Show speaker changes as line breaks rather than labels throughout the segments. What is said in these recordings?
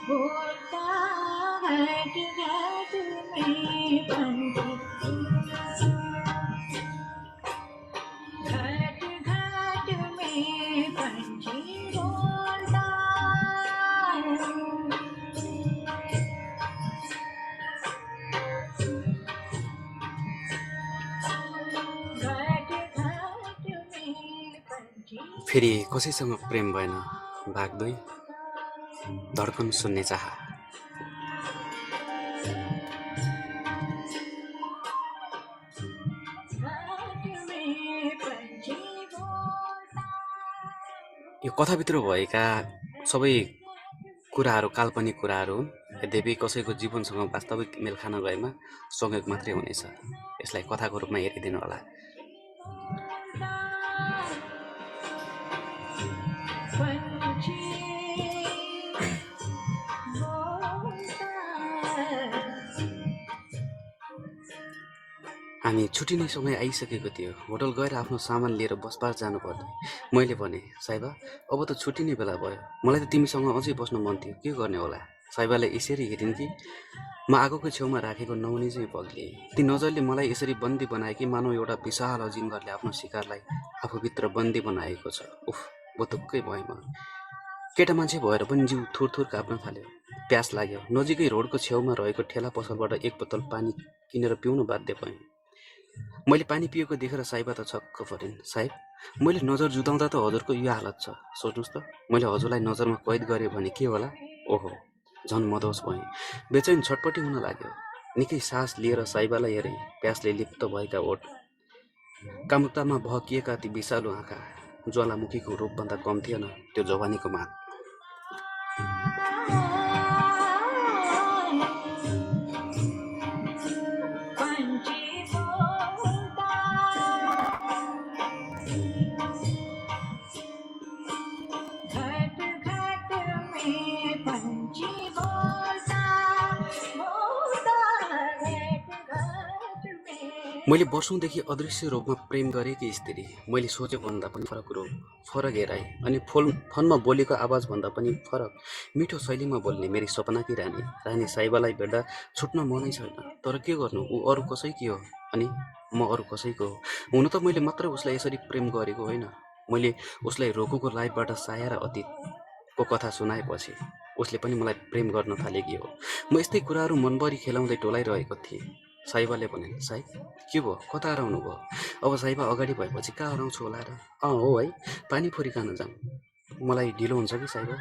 बोलता घाट घाट में पंछी घाट घाट में पंछी बोलता घाट घाट में पंछी
फेरि कसैसँग प्रेम भएन। भाग 2 धड्कन सुन्ने चाह।
घाट में पंछी बोलता
यो कथाभित्र भएका सबै कुराहरू काल्पनिक कुराहरू हुन्। यद्यपि कसैको जीवनसँग वास्तविक मेल खान गएमा संयोग मात्रै हुनेछ। यसलाई कथाको रूपमा हेरिदिनु होला।
पंछी बोलता
हामी छुट्टिने समय आइसकेको थियो। होटल गएर आफ्नो सामान लिएर बसपार जानुपर्ने। मैले भने, साइबा अब त छुट्टिने बेला भयो। मलाई त तिमीसँग अझै बस्न मन थियो। के गर्ने होला? साइबाले यसरी हेरिन् कि म आगोको छेउमा राखेको नौनी चाहिँ पग्लिएँ। ती नजरले मलाई यसरी बन्दी बनाए कि मानव एउटा विशाल अजिङ्गरले आफ्नो शिकारलाई आफूभित्र बन्दी बनाएको छ। उफ, बतुक्कै भएँ म। केटा मान्छे भएर पनि जिउ थुरथुर काप्न थाल्यो। प्यास लाग्यो। नजिकै रोडको छेउमा रहेको ठेला पसलबाट एक बोतल पानी किनेर पिउन बाध्य भएँ। मैले पानी पिएको देखेर साइबा त छक्क परिन्। साहेब, मैले नजर जुदाउँदा त हजुरको यो हालत छ। सोच्नुहोस् त, मैले हजुरलाई नजरमा कैद गरेँ भने के होला? ओहो, झन् मदोस भएँ। बेचैन छटपटी हुन लाग्यो। निकै सास लिएर साइबालाई हेरेँ। प्यासले लिप्त भएका ओठ, कामुकतामा भकिएका ती विषालु आँखा, ज्वालामुखीको रूपभन्दा कम थिएन त्यो जवानीको माग।
पंछी बोलता घाट घाट में पंछी बोलता बोलता घाट घाट में
मैले वर्षौँदेखि अदृश्य रूपमा प्रेम गरेकी स्त्री। मैले सोचेको भन्दा पनि फरक रूप, फरक हेराएँ अनि फोनमा बोलेको आवाजभन्दा पनि फरक मिठो शैलीमा बोल्ने मेरी सपनाकी रानी। रानी साइबालाई भेट्दा छुट्न मनै छैन। तर के गर्नु, ऊ अरू कसैकी हो अनि म अरू कसैको हो। हुन त मैले मात्र उसलाई यसरी प्रेम गरेको होइन। मैले उसलाई रोकुको लाइफबाट साया र अतीतको कथा सुनाएपछि उसले पनि मलाई प्रेम गर्न थालेकी हो। म यस्तै कुराहरू मनभरि खेलाउँदै टोलाइरहेको थिएँ। साइबाले भने, साइब के भयो, कता हराउनु भयो? अब साइबा अगाडि भएपछि कहाँ हराउँछु होला र? हो है, पानीपुरी खान जाउँ। मलाई ढिलो हुन्छ कि साइबा?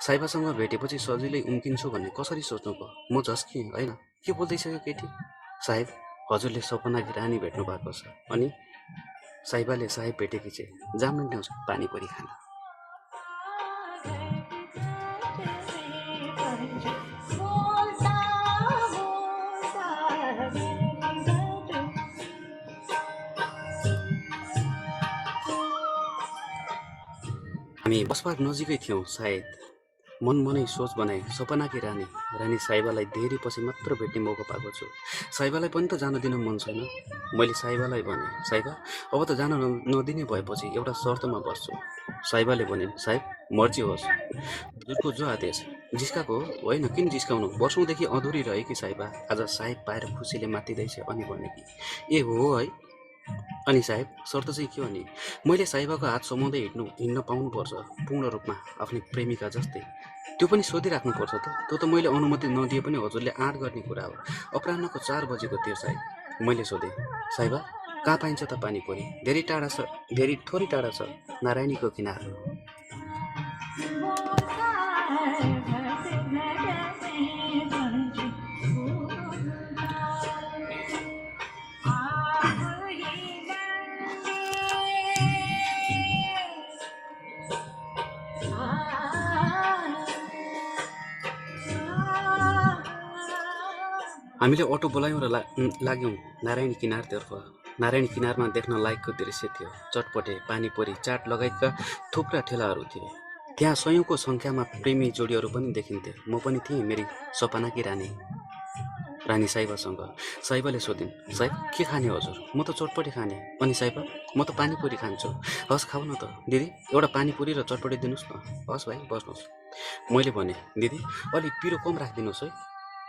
साइबासँग भेटेपछि सजिलै उम्किन्छु भन्ने कसरी सोच्नुभयो? म झस्किएँ। होइन, के बोल्दैछ यो केटी? साहेब, हजुरले सपनाकी रानी भेट्नु भएको छ अनि साइबाले साहेब भेटेकी चाहिँ जाम न ल्याउँछ पानीपुरी खान। हामी बसपार्क नजिकै थियौँ। सायद मनमनै सोच बनाए सपनाकी रानी साइबालाई धेरै पछि मात्र भेट्ने मौका पाएको छु। साइबालाई पनि त जान दिन मन छैन। मैले साइबालाई भने, साइबा अब त जान नदिने भएपछि एउटा शर्तमा बस्छु। साइबाले भने, साहेब मर्जी होस्, हजुरको जो आदेश। जिस्काको होइन, किन जिस्काउनु? वर्षौँदेखि अधुरी रहे कि साइबा, आज साहेब पाएर खुसीले मातिँदैछ अनि भने कि ए हो है। अनि साहेब शर्त चाहिँ के हो नि? मैले साइबाको हात समाउँदै हिँड्न पाउनुपर्छ, पूर्ण रूपमा आफ्नै प्रेमिका जस्तै। त्यो पनि सोधिराख्नुपर्छ त। त्यो त मैले अनुमति नदिए पनि हजुरले आँट गर्ने कुरा हो। अपराह्नको 4 बजेको थियो सायद। मैले सोधेँ, साइबा कहाँ पाइन्छ त पानीपुरी? धेरै थोरै टाढा छ, नारायणीको किनार। हामीले अटो बोलायौँ र लाग्यौँ नारायणी किनारतर्फ। नारायणी किनारमा देख्न लायकको दृश्य थियो। चटपटे, पानीपुरी, चाट लगायतका थुप्रा ठेलाहरू थिए। त्यहाँ सयौँको सङ्ख्यामा प्रेमी जोडीहरू पनि देखिन्थे। म पनि थिएँ, मेरी सपनाकी रानी। रानी साइबासँग। साइबाले सोधिन्, साइब के खाने हजुर? म त चटपटी खाने। अनि साइबा, म त पानीपुरी खान्छु। हस् खाऊ न त। दिदी एउटा पानीपुरी र चटपटी दिनुहोस् न। हस् भाइ बस्नुहोस्। मैले भने, दिदी अलि पिरो कम राखिदिनुहोस् है।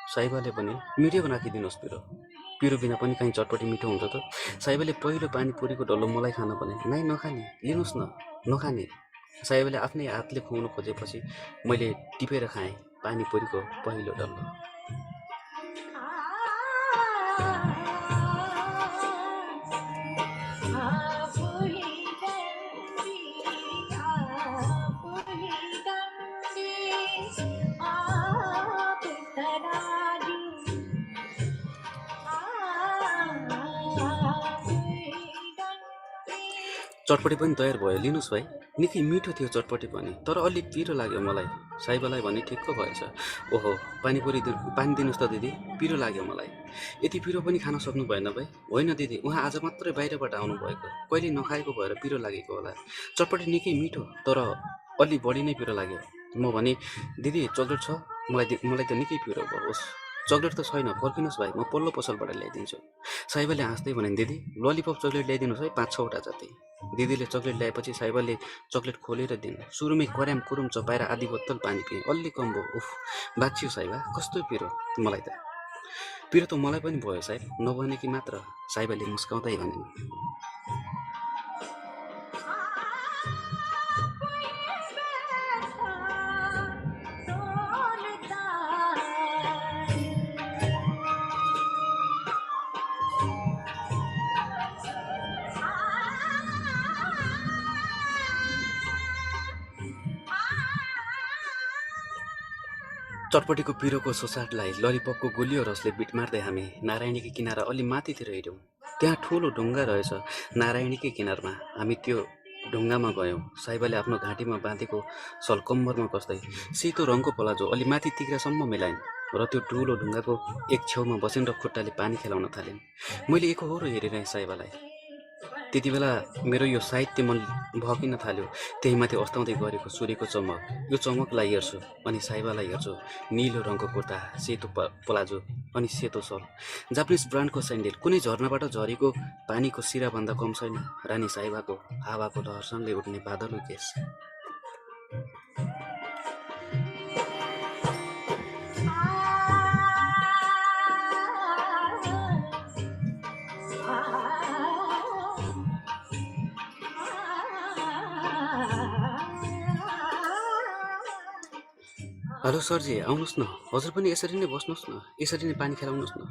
साइबाले भने, मिठो राखिदिनुहोस् पिरो। पिरो बिना पनि कहीँ चटपटी मिठो हुन्छ त। साइबाले पहिलो पानीपुरीको डल्लो मलाई खान भने, नाइ नखाने, लिनुहोस् न, नखाने। साइबाले आफ्नै हातले खुवाउनु खोजेपछि मैले टिपेर खाएँ पानीपुरीको पहिलो डल्लो। चटपटी पनि तयार भयो, लिनुहोस् भाइ। निकै मिठो थियो चटपटी पनि, तर अलि पिरो लाग्यो मलाई। साइबालाई भने ठिक्क भएछ। ओहो पानी दिनुहोस् त दिदी, पिरो लाग्यो मलाई। यति पिरो पनि खान सक्नु भएन भाइ? होइन दिदी, उहाँ आज मात्रै बाहिरबाट आउनुभएको, कहिले नखाएको भएर पिरो लागेको होला। चटपटी निकै मिठो, तर अलि बढी नै पिरो लाग्यो। म भने, दिदी चकलेट छ? मलाई त निकै पिरो भयो। होस् चकलेट त छैन, फर्किनुहोस् भाइ, म पल्लो पसलबाट ल्याइदिन्छु। साइबाले हाँस्दै भने, दिदी ललिपप चकलेट ल्याइदिनुहोस् है 5-6वटा जति। दिदीले चकलेट ल्याएपछि साइबाले चकलेट खोलेर दिनु। सुरुमै कराम कुरुम चपाएर आधी बोतल पानी पिएँ। अलि कम भयो। उफ बाँचियो साइबा, कस्तो पिरो। मलाई त पिरो त मलाई पनि भयो साइब, नभने कि मात्र। साइबाले मुस्काउँदै भनिन्। चटपटीको पिरोको सोसाटलाई ललिपपको गुलियो रसले बिट मार्दै हामी नारायणीकै किनारा अलि माथितिर हिँड्यौँ। त्यहाँ ठुलो ढुङ्गा रहेछ नारायणीकै किनारमा। हामी त्यो ढुङ्गामा गयौँ। साइबाले आफ्नो घाँटीमा बाँधेको सल कम्मरमा कस्दै सेतो रङको पलाजो अलि माथि तिग्रासम्म मिलाइन् र त्यो ठुलो ढुङ्गाको एक छेउमा बसिन् र खुट्टाले पानी खेलाउन थालिन्। मैले एकहोरो हेरिरहेँ साइबालाई। त्यति बेला मेरो यो साहित्य मन भकिन थाल्यो। त्यही माथि अस्ताउँदै गरेको सूर्यको चमक। यो चमकलाई हेर्छु अनि साइबालाई हेर्छु। नीलो रङको कुर्ता, सेतो पलाजो अनि सेतो सल, जापानिज ब्रान्डको स्यान्डल, कुनै झरनाबाट झरेको पानीको सिराभन्दा कम छैन। रानी साइबाको हावाको लहरसँगै उठ्ने बादलु केस। हेलो सरजी, आउनुहोस् न। हजुर पनि यसरी नै बस्नुहोस् न, यसरी नै पानी खेलाउनुहोस् न।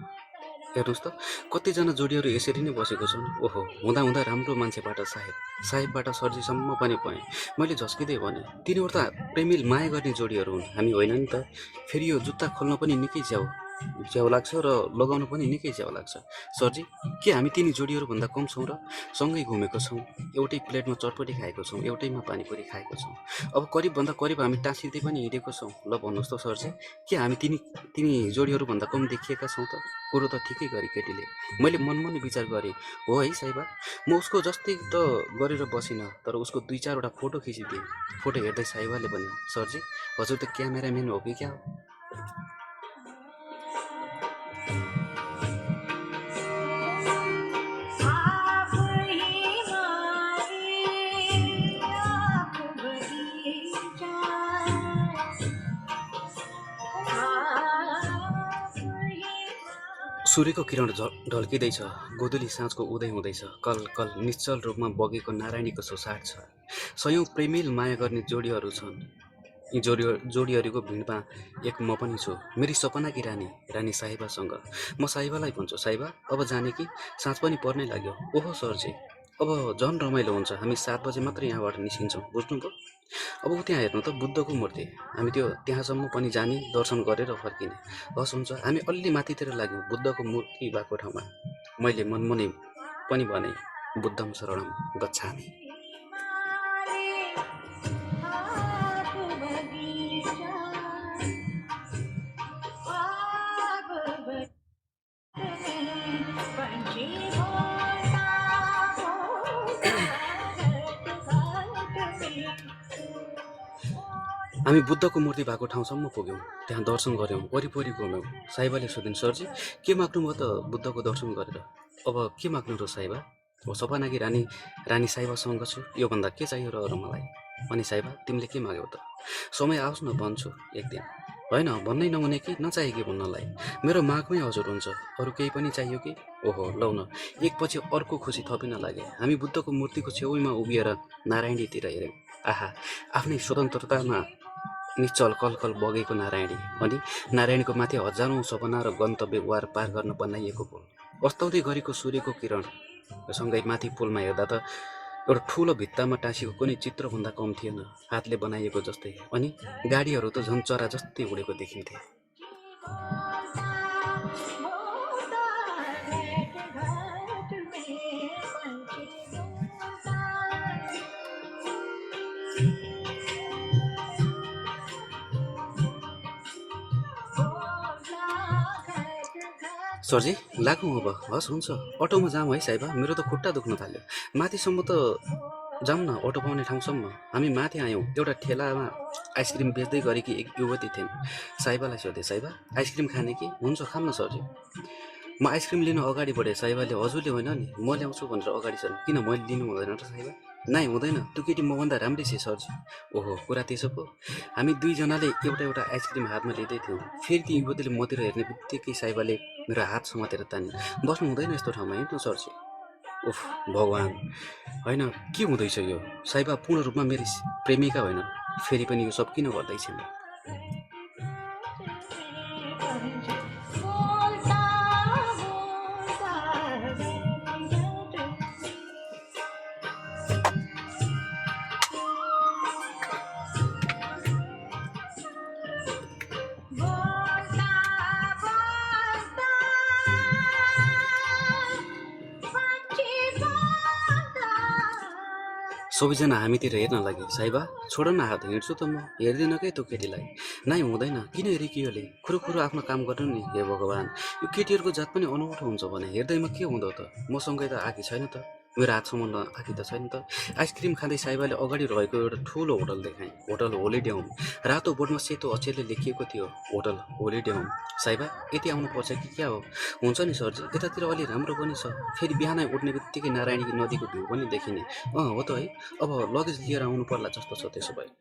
हेर्नुहोस् त कतिजना जोडीहरू यसरी नै बसेको छन्। ओहो हुँदा हुँदा राम्रो मान्छेबाट साहेबबाट सरजीसम्म पनि भएँ। मैले झस्किँदै भने, तिनीहरू त प्रेमिल माया गर्ने जोडीहरू हुन्, हामी होइन नि त। फेरि यो जुत्ता खोल्न पनि निकै झ्याउ लाग्छ र लगाउन पनि निकै झ्याउ लाग्छ। सरजी के हामी तिनी जोडीहरूभन्दा कम छौँ र? सँगै घुमेको छौँ, एउटै प्लेटमा चटपटी खाएको छौँ, एउटैमा पानीपुरी खाएको छौँ। अब करिबभन्दा करिब हामी टाँसिँदै पनि हिँडेको छौँ। ल भन्नुहोस् त सरजी, के हामी तिनी जोडीहरूभन्दा कम देखिएका छौँ त? कुरो त ठिकै गरी केटीले। मैले मनमनै विचार गरेँ, हो है साइबा, म उसको जस्तै त गरेर बसिनँ, तर उसको 2-4वटा फोटो खिचिदिएँ। फोटो हेर्दै साइबाले भने, सरजी हजुर त क्यामेराम्यान हो कि क्या हो? सूर्यको किरण ढल्किँदैछ। गोधुली साँझको उदय हुँदैछ। कल कल निश्चल रूपमा बगेको नारायणीको सोसाट छ। सयौं प्रेमिल माया गर्ने जोडीहरू छन्। यी जोडीहरूको भिडमा एक म पनि छु। मेरी सपनाकी रानी साहिबासँग। म साहिबालाई भन्छु, साहिबा अब जाने कि? साँझ पनि पर्नै लाग्यो। ओहो सरजी, अब झन् रमाइलो हुन्छ। हामी 7 बजे मात्र यहाँबाट निस्किन्छौँ, बुझ्नुभयो? अब त्यहाँ हेर्नु त बुद्धको मूर्ति। हामी त्यहाँसम्म पनि जाने, दर्शन गरेर फर्किने। हस् हुन्छ। हामी अलि माथितिर लाग्यौँ बुद्धको मूर्ति भएको ठाउँमा। मैले मनमनै पनि भने, बुद्धम शरणम गच्छामि। हामी बुद्धको मूर्ति भएको ठाउँसम्म पुग्यौँ। त्यहाँ दर्शन गऱ्यौँ, वरिपरि घुम्यौँ। साइबाले सोधिन्, सरजी के माग्नुभयो त बुद्धको दर्शन गरेर? अब के माग्नु र साइबा? हो सपनाकी रानी रानी साइबासँग छु, योभन्दा के चाहियो र अरू मलाई? अनि साइबा तिमीले के माग्यौ त? समय आओस् न भन्छु एक दिन। होइन भन्नै नहुने कि नचाहे कि भन्नलाई, मेरो मागमै हजुर हुन्छ, अरू केही पनि चाहियो कि? ओहो लौ न, एकपछि अर्को खुसी थपिन लागे। हामी बुद्धको मूर्तिको छेउमा उभिएर नारायणीतिर हेऱ्यौँ। आहा, आफ्नै स्वतन्त्रतामा निश्चल कलकल बगेको नारायणी, अनि नारायणीको माथि हजारौँ सपना र गन्तव्य वार पार गर्न बनाइएको पुल। अस्ताउँदै गरेको सूर्यको किरण सँगै माथि पुलमा हेर्दा त एउटा ठुलो भित्तामा टाँसिएको कुनै चित्रभन्दा कम थिएन, हातले बनाइएको जस्तै। अनि गाडीहरू त झन् चरा जस्तै उडेको देखिन्थे। सरजी लागौँ अब? हस् हुन्छ, अटोमा जाऊँ है साइबा, मेरो त खुट्टा दुख्न थाल्यो। माथिसम्म त जाउँ न, अटो पाउने ठाउँसम्म। हामी माथि आयौँ। एउटा ठेलामा आइसक्रिम बेच्दै गरेकी एक युवती थिइन्। साइबालाई सोधे, साइबा आइसक्रिम खाने कि? हुन्छ खाऊँ न सरजी। म आइसक्रिम लिन अगाडि बढेँ। साइबाले हजुरले होइन नि म ल्याउँछु भनेर अगाडि छन्। किन मैले लिनु हुँदैन र साइबा? नाइ हुँदैन, त्यो केटी मभन्दा राम्रै छ सरजी। ओहो कुरा त्यसो पो। हामी दुईजनाले एउटा एउटा आइसक्रिम हातमा लिँदै थियौँ। फेरि ती युवतीले मतिर हेर्ने बित्तिकै साइबाले मेरो हात समातेर तानिन्। बस्नु हुँदैन यस्तो ठाउँमा, हिँड्नु सरजी। उफ भगवान्, होइन के हुँदैछ यो? साइबा पूर्ण रूपमा मेरी प्रेमिका होइनन्, फेरि पनि यो सब किन गर्दैछ? सबैजना हामीतिर हेर्न लागे। साइबा छोड न हात, हिँड्छु त म। हेर्दैन के त्यो केटीलाई? नाइ हुँदैन, किन हेरेकी योले? खुरुखुरु आफ्नो काम गर्नु नि। हे भगवान्, यो केटीहरूको जात पनि अनौठो हुन्छ भने हेर्दैमा के हुँदो त? मसँगै त आँखी छैन त, मेरो हातसम्म आँखी त छैन त। आइसक्रिम खाँदै साइबाले अगाडि रहेको एउटा ठुलो होटल देखाएँ। Hotel holiday home. रातो बोर्डमा सेतो अक्षरले लेखिएको थियो, होटल होलिडे होम। साइबा यति आउनुपर्छ कि क्या हो? हुन्छ नि सरजी, यतातिर अलि राम्रो पनि छ। फेरि बिहानै उठ्ने बित्तिकै नारायणी नदीको भ्यू पनि देखिने। हो त है, अब लगेज लिएर आउनु पर्ला जस्तो छ। त्यसो भए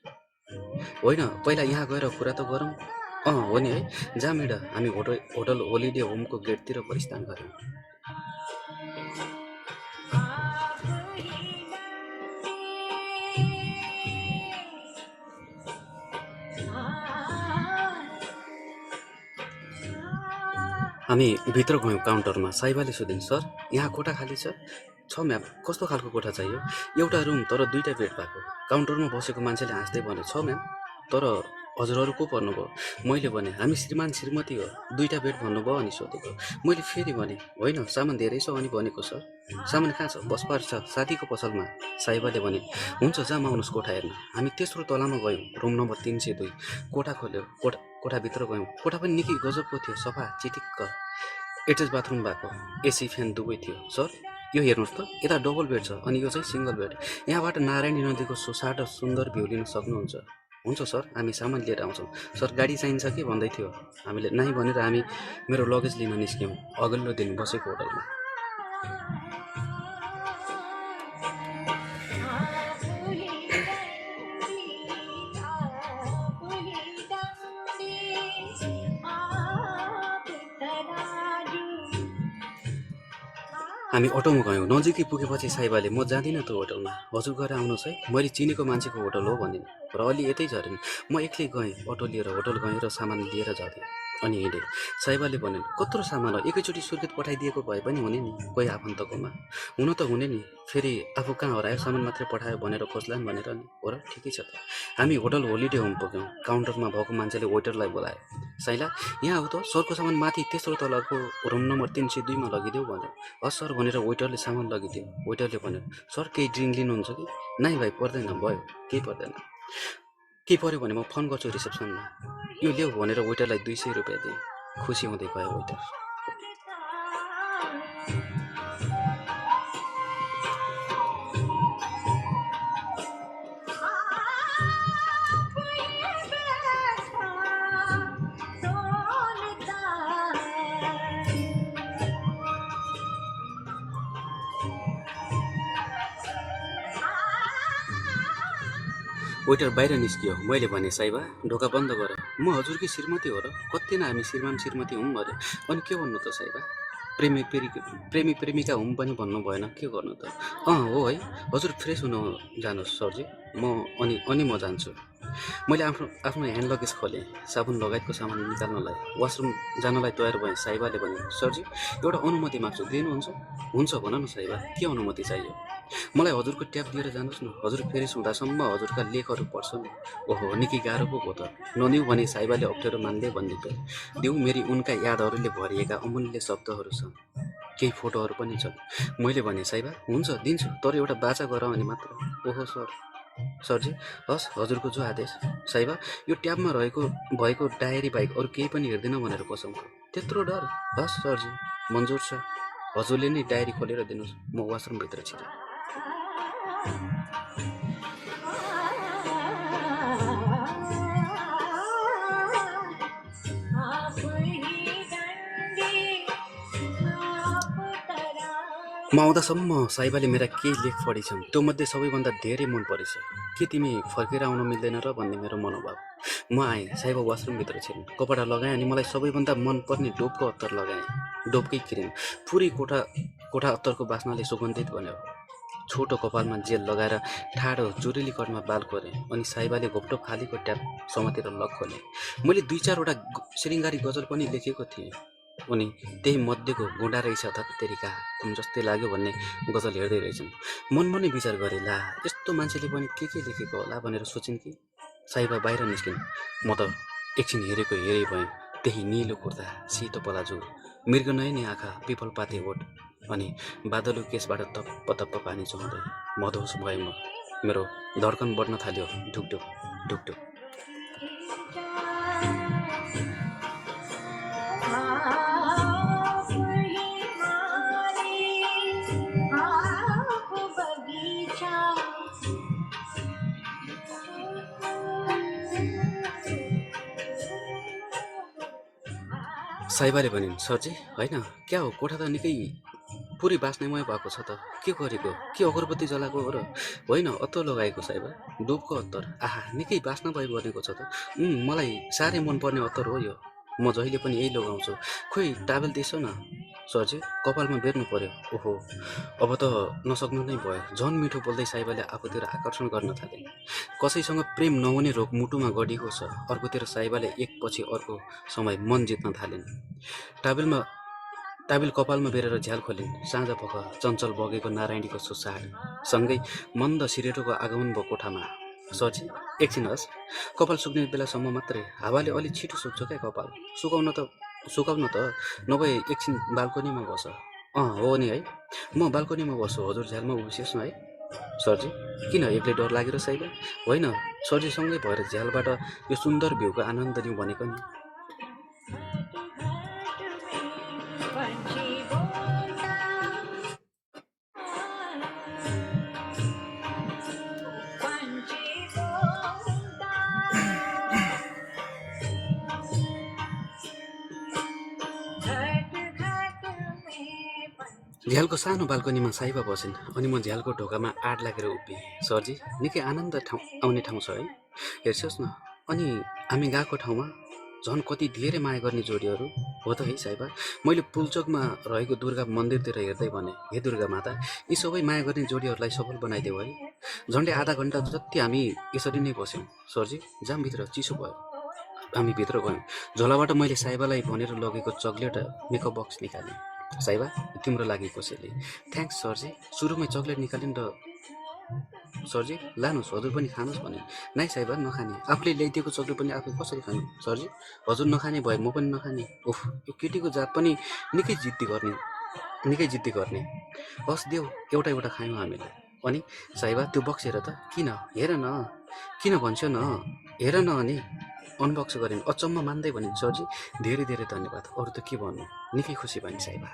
होइन, पहिला यहाँ गएर कुरा त गरौँ। हो नि है, जा मिडा। हामी होटल होलिडे होमको गेटतिर प्रस्थान गऱ्यौँ। हामी भित्र गयौँ। काउन्टरमा साइबाले सोधिन्, सर यहाँ कोठा खाली छ? छ म्याम। कस्तो खालको कोठा चाहियो? एउटा रुम तर 2टा बेड भएको। काउन्टरमा बसेको मान्छेले हाँस्दै भन्यो, छ म्याम। तर हजुरहरू को पर्नुभयो? मैले भने, हामी श्रीमान श्रीमती हो। 2टा बेड भन्नुभयो अनि सोधेको। मैले फेरि भने, होइन सामान धेरै छ अनि भनेको सर। सामान कहाँ छ? बसपार छ, साथीको पसलमा। साइबाले भने, हुन्छ जाम आउनुहोस् कोठा हेर्न। हामी तेस्रो तलामा गयौँ। Room number 302। कोठा खोल्यो। कोठाभित्र गयौँ। कोठा पनि निकै गजबको थियो, सफा चिटिक्क। एट्याच बाथरुम भएको, एसी फ्यान दुवै थियो। सर यो हेर्नुहोस् त, यता डबल बेड छ अनि यो चाहिँ सिङ्गल बेड। यहाँबाट नारायणी नदीको सुसाट र सुन्दर भ्यू लिन सक्नुहुन्छ। हुन्छ सर, हामी सामान लिएर आउँछौँ। सर गाडी चाहिन्छ कि भन्दै थियो। हामीले नाइ भनेर हामी मेरो लगेज लिन निस्क्यौँ। अघिल्लो दिन बसेको होटलमा। हामी अटोमा गयौँ। नजिकै पुगेपछि साइबाले, म जाँदिनँ त्यो होटलमा, हजुर गएर आउनुहोस् है, मैले चिनेको मान्छेको होटल हो भनिन्। र अलि यतै झरिन्। म एक्लै गएँ। अटो लिएर होटल गएँ र सामान लिएर झरेँ अनि हिँडेँ। साइबाले भनिन्, कत्रो सामान हो? एकैचोटि सुर्खेत पठाइदिएको भए पनि हुने नि, कोही आफन्तकोमा। हुन त हुने नि, फेरि आफू कहाँ हरायो सामान मात्रै पठायो भनेर खोज्लान् भनेर नि। हो र, ठिकै छ त। हामी होटल होलिडे होम पुग्यौँ। काउन्टरमा भएको मान्छेले वेटरलाई बोलायो। साइला यहाँ हो त, सरको सामान माथि तेस्रो तलाको रुम नम्बर 302 मा लगिदेऊ भन्यो। हस् सर भनेर वेटरले सामान लगिदियो। वेटरले भन्यो, सर केही ड्रिङ्क लिनुहुन्छ कि? नाइ भाइ पर्दैन। भयो, केही पर्दैन। केही पर्यो भने म फोन गर्छु रिसेप्सनमा। यो ल्याऊ भनेर वेटरलाई 200 रुपियाँ दिएँ। खुसी हुँदै गयो वेटर। वेटर बाहिर निस्कियो। मैले भने, साइबा ढोका बन्द गर, म हजुरकी श्रीमती हो र, कति न हामी श्रीमान श्रीमती हौँ अरे। अनि के भन्नु त साइबा, प्रेमी प्रेमिका हुँ पनि भन्नु भएन, के गर्नु त। हो है, हजुर फ्रेस हुन जानुहोस् सरजी, अनि म जान्छु। मैले आफ्नो आफ्नो ह्यान्ड लगेज खोलेँ, साबुन लगायतको सामान निकाल्नलाई, वासरुम जानलाई तयार भएँ। साइबाले भने, सरजी एउटा अनुमति माग्छु, दिनुहुन्छ? हुन्छ भन न साइबा, के अनुमति चाहियो? मलाई हजुरको ट्याब दिएर जानुहोस् न, हजुर फेरि हुँदासम्म हजुरका लेखहरू पढ्छन्। ओहो, निकै गाह्रो पो भयो त। नदिउँ भने साइबाले अप्ठ्यारो मान्दै भनिदियो। दिउँ, मेरी उनका यादहरूले भरिएका अमूल्य शब्दहरू छन्, केही फोटोहरू पनि छन्। मैले भने, साइबा हुन्छ दिन्छु, तर एउटा बाचा गर अनि मात्र। ओहो सरजी, हस् हजुरको जो आदेश। साइबा, यो ट्याबमा भएको डायरी बाहेक अरू केही पनि हेर्दैन भनेर कसम खाऊ। त्यत्रो डर? हस् सरजी, मन्जुर छ, हजुरले नै डायरी खोलेर दिनुहोस्। म वासरुमभित्र छिरेँ। म आउँदासम्म साइबाले मेरा केही लेख पढिछन्, त्यो मध्ये सबैभन्दा धेरै मन परेछ के तिमी फर्केर आउन मिल्दैन र भन्ने मेरो मनोभाव। म आएँ, साइबा वासरुमभित्र छिन्, कपडा लगाएँ अनि मलाई सबैभन्दा मनपर्ने डोपको अत्तर लगाएँ। डोपकै क्रिम, पुरै कोठा अत्तरको बास्नाले सुगन्धित बन्यो। छोटो कपालमा जेल लगाएर ठाडो जुरेली कटमा बाल कोरेँ अनि साइबाले घोप्टो खालीको ट्याप समातेर लक खोलेँ। मैले 2-4वटा श्रृङ्गारी गजल पनि लेखेको थिएँ, उनी त्यही मध्येको गुँडा रहेछ तेरिका तुम जस्तै लाग्यो भन्ने गजल हेर्दै रहेछन्। मनमा विचार गरेँ, ला यस्तो मान्छेले पनि के लेखेको होला भनेर सोचिन् कि। साइबा बाहिर निस्किन्। म त एकछिन हेरै भएँ। त्यही निलो कुर्ता, सेतो पलाजु, मृगनयनी आँखा, पिपलपाते ओठ अनि बादलु केसबाट तप्प पानी चुहाउँदै मधोस भए म। मेरो धड्कन बढ्न थाल्यो, ढुकढुक ढुकढुक। साइबाले भनिन्, सरजी होइन, क्या हो कोठा त निकै पुरै बास्नेमय भएको छ त, के गरेको, के अगरबत्ती जलाएको हो र? होइन, अत्तर लगाएको साइबा, डोपको अत्तर। आहा, निकै बास्ना भइ बनेको छ त। मलाई साह्रै मनपर्ने अत्तर हो यो, म जहिले पनि यही लगाउँछु। खोइ टावेल दिएछ न सरजी, कपालमा बेर्नु पर्यो। ओहो, अब त नसक्नु नै भयो। झन् मिठो बोल्दै साइबाले आफूतिर आकर्षण गर्न थालिन्। कसैसँग प्रेम नहुने रोग मुटुमा गढिएको छ। अर्कोतिर साइबाले एकपछि अर्को समय मन जित्न थालिन्। टावेल कपालमा बेरेर झ्याल खोलिन्। साँझ पख चञ्चल बगेको नारायणीको सुसाड सँगै मन्द सिरेटोको आगमन भयो कोठामा। सरजी एकछिन हस्, कपाल सुक्ने बेलासम्म मात्रै, हावाले अलि छिटो सुक्छ क्या कपाल। सुकाउन त नभए एकछिन बाल्कोनीमा बस। हो नि है, म बाल्कोनीमा बस्छु, हजुर झ्यालमा उभिसियोस् न है। सरजी किन, एक्लै डर लागेर साइबा? होइन, सरजीसँगै भएर झ्यालबाट यो सुन्दर भ्यूको आनन्द लिउँ भनेको नि। झ्यालको सानो बाल्कनीमा साइबा बसिन् अनि म झ्यालको ढोकामा आड लागेर उभिएँ। सरजी निकै आनन्द आउने ठाउँ छ है, हेर्छस् न। अनि हामी गएको ठाउँमा झन् कति धेरै माया गर्ने जोडीहरू हो त है साइबा। मैले पुलचोकमा रहेको दुर्गा मन्दिरतिर हेर्दै भने, हे दुर्गा माता, यी सबै माया गर्ने जोडीहरूलाई सफल बनाइदेऊ है। झन्डै आधा घन्टा जति हामी यसरी नै बस्यौँ। सरजी जामभित्र चिसो भयो। हामी भित्र गयौँ। झोलाबाट मैले साइबालाई भनेर लगेको चक्लेट मेकअप बक्स निकालेँ। साइबा तिम्रो लागि कसैले। थ्याङ्क्स सरजी। सुरुमै चक्लेट निकालिन् र सरजी लानुहोस्, हजुर पनि खानुहोस् भने। नाइ साइबा नखाने, आफूले ल्याइदिएको चक्लेट पनि आफू कसरी खानु सरजी? हजुर नखाने भए म पनि नखाने। ओह, यो केटीको जात पनि निकै जिद्दी गर्ने। हस् देऊ, एउटा खायौँ हामीले। अनि साइबा त्यो बक्स हेर त, हेर न, किन भन्छौ न, हेर न। अनि अनबक्स गरिन्। अचम्म मान्दै भनिन्, सरजी धेरै धेरै धन्यवाद, अरू त के भन्नु। निकै खुसी भइन् साइबा।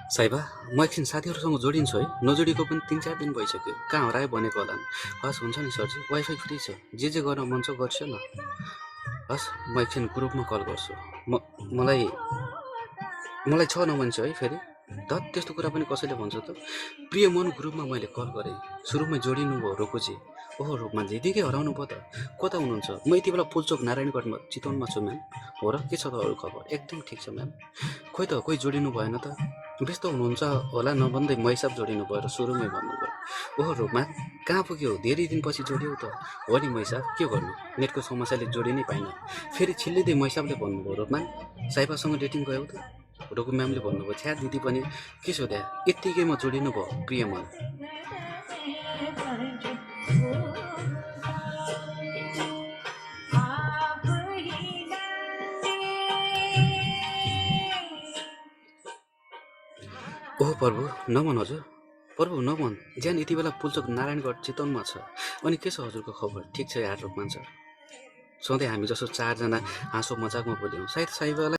साइबा म एकछिन साथीहरूसँग जोडिन्छु है, नजोडिएको पनि 3-4 दिन भइसक्यो। कहाँ हरायो भनेको होला नि। हस् हुन्छ नि सरजी, वाइफाई फ्री छ, जे गर्न मन छ गर्छु न। हस् म एकछिन ग्रुपमा कल गर्छु। मलाई छ नभन्छ है फेरि। धत त्यस्तो कुरा पनि कसैले भन्छ त। प्रिय मन ग्रुपमा मैले कल गरेँ, सुरुमै जोडिनु भयो रोकुजी। ओहो रूपमानजी यतिकै हराउनु भयो त, कता हुनुहुन्छ? म यति बेला पुलचोक नारायणगढमा चितवनमा छु म्याम। हो र, के छ त अरू खबर? एकदम ठिक छ म्याम। खोइ त कोही जोडिनु भएन त, व्यस्त हुनुहुन्छ होला नभन्दै मैसाब जोडिनु भयो र सुरुमै भन्नुभयो। ओहो रूपमान कहाँ पुग्यो? धेरै दिनपछि जोडियो त। हो नि मैसाब, के गर्नु, नेटको समस्याले जोडि नै पाइन। फेरि छिल्लिँदै मैसाबले भन्नुभयो, रूपमान साइबासँग डेटिङ गयौ त? रुकु म्यामले भन्नुभयो। छ्या दिदी पनि के सोध्या, यत्तिकैमा जोडिनु भयो प्रिय मन। ओहो प्रभु नमन हजुर, प्रभु नमन, ज्यान यति बेला पुलचोक नारायणगढ चितवनमा छ। अनि के छ हजुरको खबर? ठिक छ यार रूपमान सर। सधैँ हामी जस्तो 4 जना हाँसो मजाकमा बोल्यौँ, सायद साइबालाई